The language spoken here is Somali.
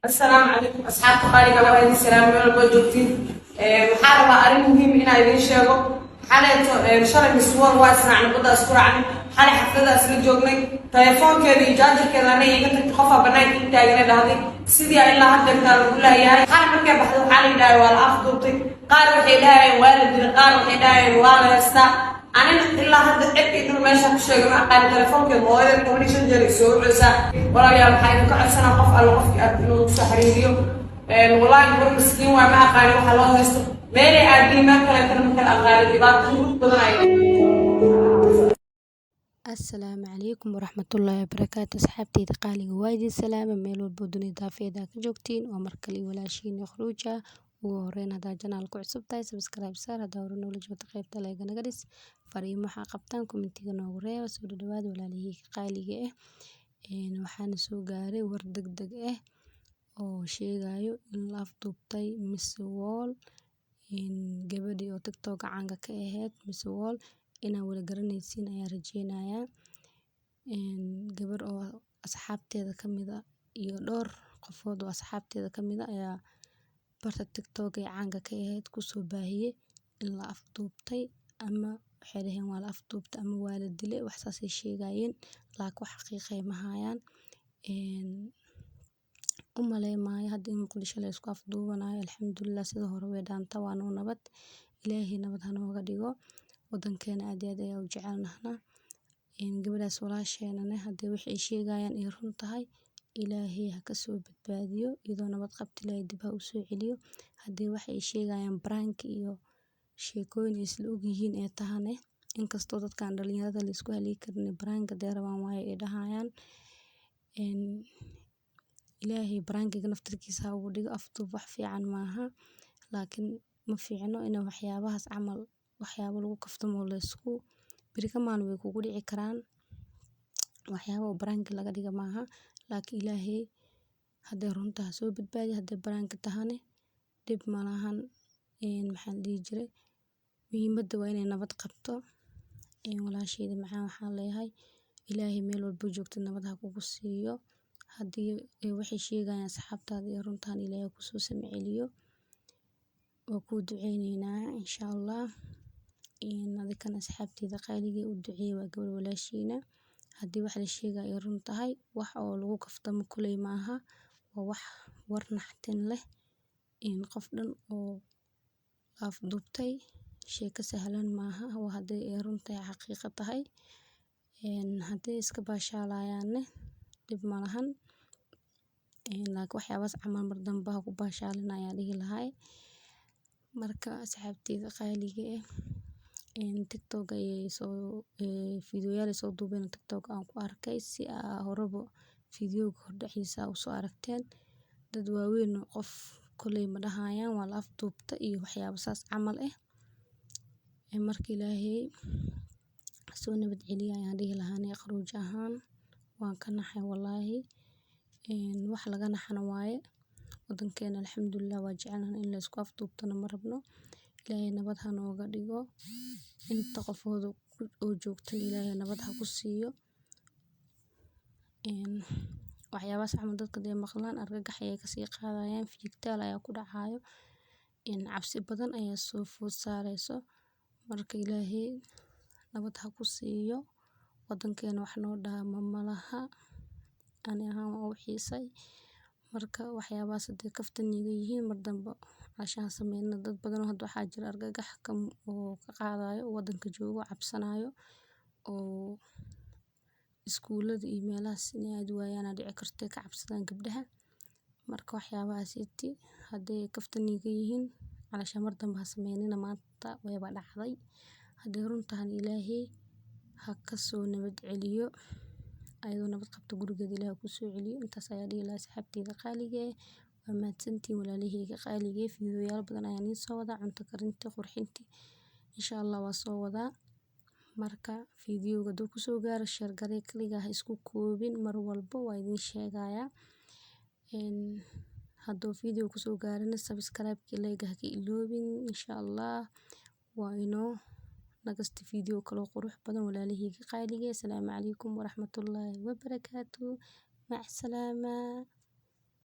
Asalaamu calaykum, asxaabta qaaliga, waa idin salaam meel walba joogtiin. Waxaan rabaa arrin muhiim inaan idiin sheego. Xaleeto shalay Miss World waa israacnay, badda isku raacnay. Xalay xaflada isla joognay. Telefoonkeeda iyo chargerkeeda anay iga tagtay. Qofaa banaanka ii taagana dhahday. Sidii ilaa haddeertaa lagu laayahay. Xalay markay baxday, waxaa la yidhahay waa la afduubtay. Qaar waxay dhahayeen waa la dilay, qaar waxay dhahayeen waa la heestaa. Anina ilaa hadda cid iyo dhul meesha ku sheegay ma aqaani. Telefoonkeeda hooyada 15 jeer ay soo wacaysaa. Walaalayaal, waxaa idinka codsanaa qof alla qofkii ark inuu soo xiriiriyo. Wallaahi gabar miskiin waay, ma aqaani waxa loo haysto, meelay aadiin, meel kaleetana ma kala aqaani. Dhibaato murug badan ay Asalaamu calaykum waraxmatullaahi wabarakaatu. Asxaabteyda qaaliga, waa idin salaama meel walbo dunida daafeeda ka joogtiin. Waa mar kale walaashiin Khruuja. Ugu horeyn, haddaa channelka cusub tahay, subscribe saar. Haddaa hore noola joogto, qaybta like naga dhis. Fariimo waxaa qabtaan, commentiga noogu reeba. Soo dhawaada, walaalihii qaaliga ah. Waxaana soo gaaray war degdeg ah oo sheegayo in la afduubtay Miss World, gabadhii oo TikTok caanka ka ahayd. Miss World inaa wada garanaysiin ayaa rajeynayaa. Gabar oo asxaabteeda kamid ah iyo dhowr qofood oo asxaabteeda kamid ah ayaa barta TikTok ee caanka ka ahayd kusoo baahiyey in la afduubtay, ama waxay dhaheen waa la afduubtay ama waa la dilay, wax saasay sheegayeen, laakiin wax xaqiiqa ma hayaan. U maley maayo hadda in Muqdisho la isku afduubanayo. Alxamdulillah, sida hore way dhaanta, waa noo nabad. Ilaahay nabad ha nooga dhigo wadankeena. Aad iyo aad ayaa u jecelnahna gabadhaas walaasheenana. Haddii wax ay sheegayaan ay run tahay, Ilaahay ha ka soo badbaadiyo, iyadoo nabad qabta Ilaahay dib ha u soo celiyo. Haddii wax ay sheegayaan prank iyo sheekooyin ay isla ogyihiin ee tahane, inkastoo dadkan dhalinyarada la isku haligi karin, prank hadday rabaan waaye ay dhahayaan, Ilaahay prankiga naftirkiisa ha ugu dhigo. Afduub wax fiican maaha, laakiin ma fiicno in waxyaabahaas camal waxyaabo lagu kaftamo la isku beri ka maalin way kugu dhici karaan. Waxyaabo prank laga dhiga maaha, laakiin Ilaahay hadday runta ha soo badbaadiyo, hadday prank tahane dhib malahan. Maxaa la dhihi jiray, muhiimadda waa inay nabad qabto. Walaasheyda macaan, waxaan leeyahay Ilaahay meel walbo joogto nabad ha kugu siiyo. Haddii waxay sheegayaan asxaabtaada iyo runtaan, Ilaahay ha kusoo samceliyo. Waa kuu duceyneynaa, insha Allah. Adikana, asxaabteyda qaaliga, u duceeya, waa gabar walaashiina. Haddii wax la sheegayo ay run tahay, wax oo lagu kaftamo kuley maaha, waa wax war naxtin leh. In qof dhan oo la afduubtay sheeko sahlan maaha. Waa haddii ay run tahay, xaqiiqo tahay. Haddii iska baashaalayaan dhib malahan, laakiin waxyaabahaas camal mar dambe ha ku baashaalin ayaan dhihi lahay. Marka, asxaabteyda qaaliga ah, TikTok ayay soo fiidiyoyaal ay soo duubeen, TikTok aan ku arkay. Si aa horeba fiidiyowga hordhaciisa usoo aragteen, dad waaweyn qof koley ma dhahayaan waa la afduubta iyo waxyaabo saas camal ah. Marka Ilaahay soo nabad celiyo ayaan dhihi lahaa. Aniga Qaruuj ahaan waan ka naxay, wallaahi. Wax laga naxana waaye. Wadankeena, alxamdulillah, waa jecelnahay. In la isku afduubtana ma rabno. Ilaahay nabad ha nooga dhigo. Inta qofood oo joogtan Ilaahay nabad ha ku siiyo. Waxyaabahaas camal dadka haday maqlaan, argagax ayay kasii qaadayaan, fiigtaal ayaa ku dhacayo, cabsi badan ayaa soo food saareyso. Marka Ilaahay nabad ha ku siiyo. Wadankeena wax noo dhaamo malaha. Ani ahaan waan u xiisay. Marka waxyaabahaas haday kaftan iga yihiin, mar dambe cashaan sameynina. Dad badan oo hada waxaa jira argagax oo ka qaadayo, wadanka joogo, cabsanayo, oo iskuulada iyo meelahas inay aadi waayaan aa dhici karto, ka cabsadaan gabdhaha. Marka waxyaabahaas haday kaftan iga yihiin, calashaan mar dambe ha sameynina, maanta wayba dhacday. Haday run tahana, Ilaahay ha kasoo nabad celiyo, ayadoo nabad qabto gurigeeda Ilaahay ha kusoo celiyo. Intaas ayaa dhihi lahaa, asxaabteyda qaaliga eh. Waa mahadsantihiin, walaalaheyga qaaliga eh. Fiidiyoyaal badan ayaan idiin soo wadaa, cunto karinti, qurxinti, insha Allah waa soo wadaa. Marka fiidiyowga haduu kusoo gaaro, share garee, kaligaa ha isku koobin. Mar walbo waa idin sheegayaa. Haduu fiidiyow kusoo gaarana, subscribe like ha ka iloobin. Insha Allah waa inoo next video kaloo qurux badan, walaalaheyga qaaliga. Asalaamu calaykum waraxmatullaahi wabarakaatu. Mac salaama.